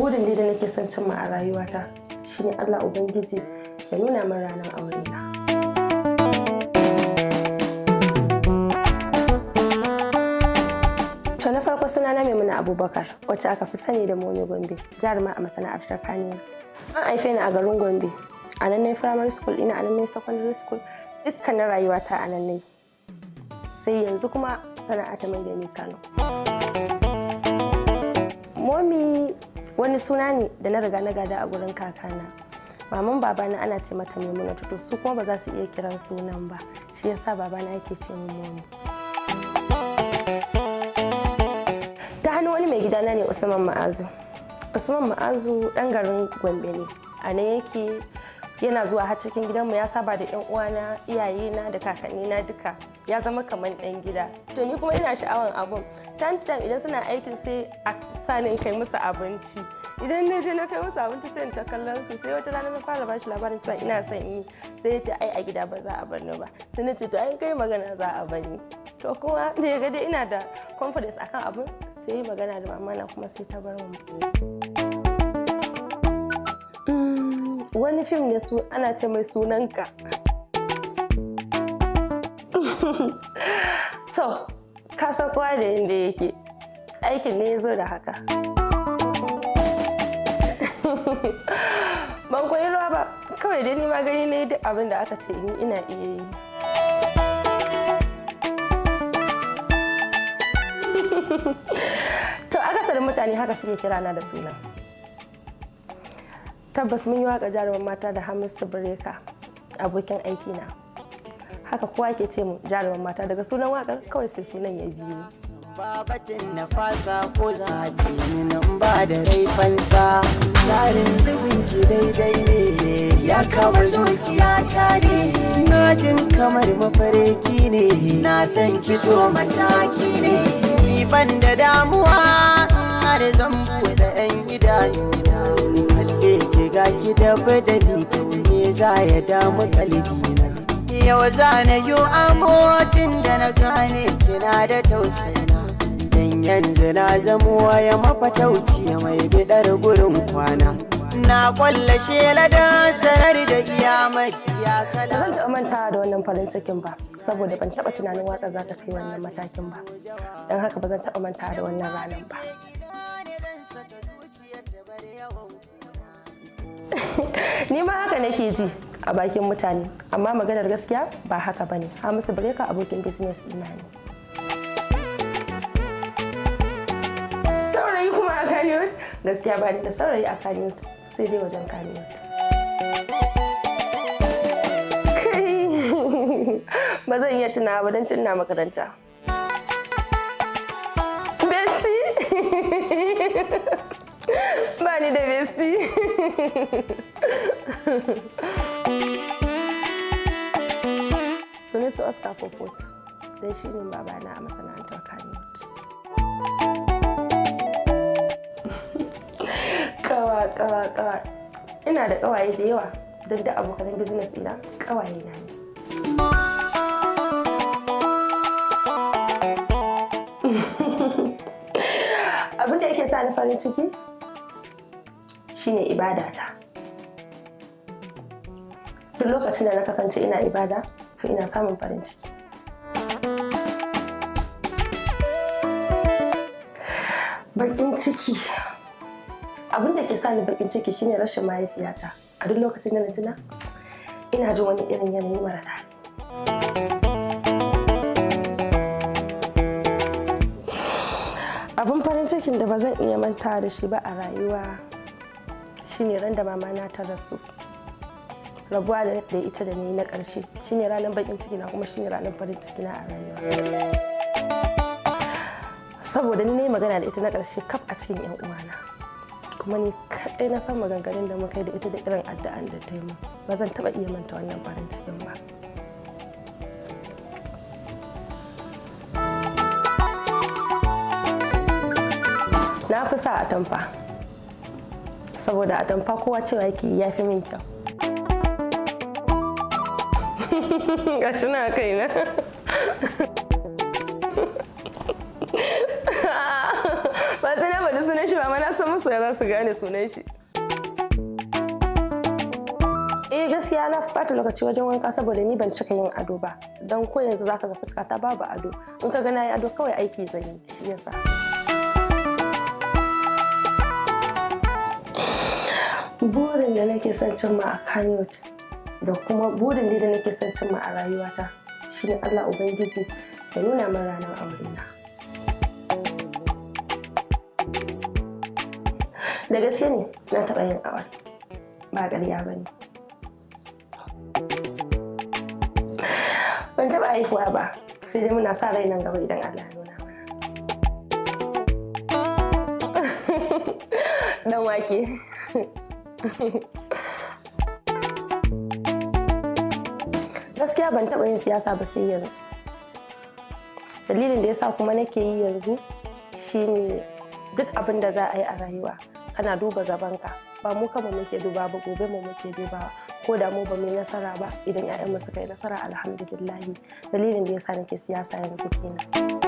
Burin dai da nake son cimma a rayuwata shine Allah Ubangiji ya nuna min ranar aure na. To, na farko sunana Maimuna Abubakar, wacce aka fi sani da Momi Gombe, jaruma a masana'antar Kannywood. An haife ni a garin Gombe, a nan ne primary school ina, a nan ne secondary school, dukkanin rayuwata a nan ne. Sai yanzu kuma sana'a ta mai da ni Kano. Momi wani suna ne da na riga na gada a gurin kakana. Maman babana ana ce mata Maimuna, to su kuma ba za su iya kiran sunan ba, shi yasa babana yake ce min Momi. Ta hannu wani mai gidana ne, Usman Ma'azu. Usman Ma'azu dan garin Gombe ne, a nan yake, yana zuwa har cikin gidanmu, ya saba da yan uwana, iyayena da kakannina duka, ya zama kamar dan gida. To, ni kuma ina sha'awan abun. Time to time idan suna aikin, sai a sani in kai musu abinci. Idan na je na kai musu abinci, sai in ta kallon su. Sai wata rana na fara bashi labarin cewa ina son yi, sai ya ce ai a gida ba za a bar ni ba. Sai na ce to ai kai magana za a bar ni. To, kuma da ya ga dai ina da confidence akan abun, sai yi magana da mama na, kuma sai ta bar mu. Wani fim ne su ana ce mai Sunanka. To, ka san kowa da yadda yake, aikin ne ya zo da haka. Ban koyi rawa ba, kawai dai ni ma gani ne duk abin da aka ce in yi ina iya yi. To, akasarin mutane haka suke kirana da suna. Tabbas mun yi waka Jaruman Mata da Hamisu Bireka, abokin aiki na. Haka kowa ke ce mu Jaruman Mata daga sunan wakar kawai, sai sunan ya biyu. Babatin na fasa ko za a ce min in ba da rai fansa. Tsarin zubin ki daidai ne, ya kama zuciyata ne. Na jin kamar mafarki ne, na san ki so mataki ne. Ni ban da damuwa har zan buɗe 'yan idanuna. Kalle ki, ga ki da badali, to me za ya damu kalbina? Yau za na yi amotin da na gane kina da tausayina. Dan yanzu na zamo waya mafatauci mai bidar gurin kwana. Na kwalla shela da sanar da iya mafiya Ba kala. zan taɓa mantawa da wannan farin cikin ba, saboda ban taɓa tunanin waka za ta kai wannan matakin ba. Don haka ba zan taɓa mantawa da wannan ranar ba. Ni ma haka nake ji a bakin mutane, amma maganar gaskiya ba haka bane. Hamisu Bireka abokin business ɗina ne. Saurayi kuma a Kannywood? Gaskiya ba ni da saurayi a Kannywood, sai dai wajen Kannywood. Kai, ba zan iya tunawa ba don tuna makaranta. Bestie? Ba ni da bestie. Sunusi Oscar Popot, don shi ne babana a masana'antar Kannywood. Kawa, kawa, kawa. Ina da kawaye da yawa, don da abokanan business ina kawaye na ne. Abin da yake sa ni farin ciki shine ibadata. Duk lokacin da na kasance ina ibada, to ina samun farin ciki. Bakin ciki. Abin da ke sa ni bakin ciki shine rashin mahaifiyata. A duk lokacin da na tuna, ina jin wani irin yanayi mara daɗi. Abin farin cikin da ba zan iya manta da shi ba a rayuwa shine ran da mama na ta rasu. Rabuwa da ita da ni na ƙarshe shine ranar bakin ciki na, kuma shine ranar farin ciki na a rayuwa. Saboda ni ne magana da ita na ƙarshe kaf a cikin 'yan uwana. Kuma ni kaɗai na san maganganun da muka yi da ita da irin addu'an da ta yi min. Ba zan taɓa iya manta wannan farin cikin ba. Na fi sa atamfa, saboda atamfa kowa cewa yake ya fi min kyau. Gashi na kaina. Ba sai na faɗi sunan shi ba, ma na san masoya za su gane sunan shi. Eh, gaskiya na fi ɓata lokaci wajen wanka saboda ni ban cika yin ado ba. Don ko yanzu zaka ga fuska ta babu ado. In ka ga na yi ado, kawai aiki zan yi, shi yasa. Burin da nake son cimma a Kannywood da kuma burin da nake son cimma a rayuwata shine Allah Ubangiji ya nuna min ranar aurena. Da gaske ne na taɓa yin aure, ba ƙarya ba ne. Ban taɓa haihuwa ba, sai dai muna sa rai nan gaba idan Allah ya nuna mana. Dan wake. Gaskiya ban taɓa yin siyasa ba sai yanzu. Dalilin da yasa kuma nake yi yanzu shine duk abin da za a yi a rayuwa kana duba gabanka. Ba mu kama muke duba ba, gobe mu muke dubawa. Ko da mu ba mu yi nasara ba, idan 'ya'yanmu suka yi nasara, alhamdulillahi. Dalilin da yasa nake siyasa yanzu kenan.